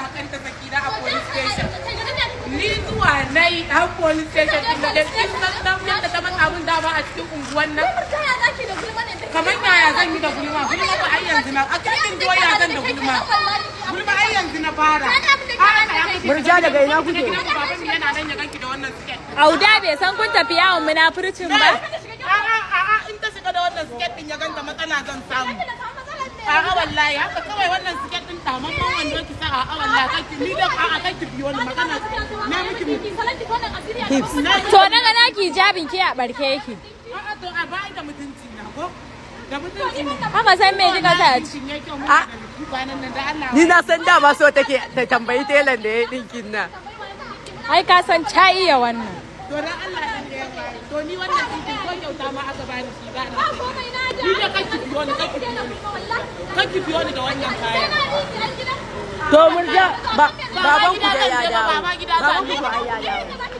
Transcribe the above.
Wulakanta Sakina a police station. Ni zuwa na yi har police station din da kin san dan yadda ta matsa min dama a cikin unguwan nan. Kamar yaya zan yi da gulma? Gulma ba ai yanzu na. A cikin doya zan da gulma. Gulma ai yanzu na fara. Murja, daga ina kuke? Baban yana nan ya ganki da wannan siket. Auda bai san kun tafi yawon munafurcin ba. A'a, a'a, in ta shiga da wannan siket din ya ganta, matsala zan samu. A'a wallahi, haka kawai wannan siket din tamamman wando ki sa, a'a wallahi, kanki ni da a'a, kanki biyo ni magana na miki. Hips. To na ga naki hijabin ki a barke yake. A'a, to a bai da mutunci na ko? Da mutunci na. Haka san me kika sa a ci. Mutuncin ya kyau muna da biki kwanan nan da Allah. Ni na san dama so take ta tambayi telan da ya dinkin nan. Ai ka san ta iya wannan. To dan Allah dan da ya bayar. To ni wannan dinkin ko kyauta ma aka bani shi ba na. Ni da kanki biyo ni, kanki biyo ni. Kanki biyo ni da wannan kayan. To Murja, ba baban ku da ya dawo. Baba gida Baban ku zan to ai ya dawo.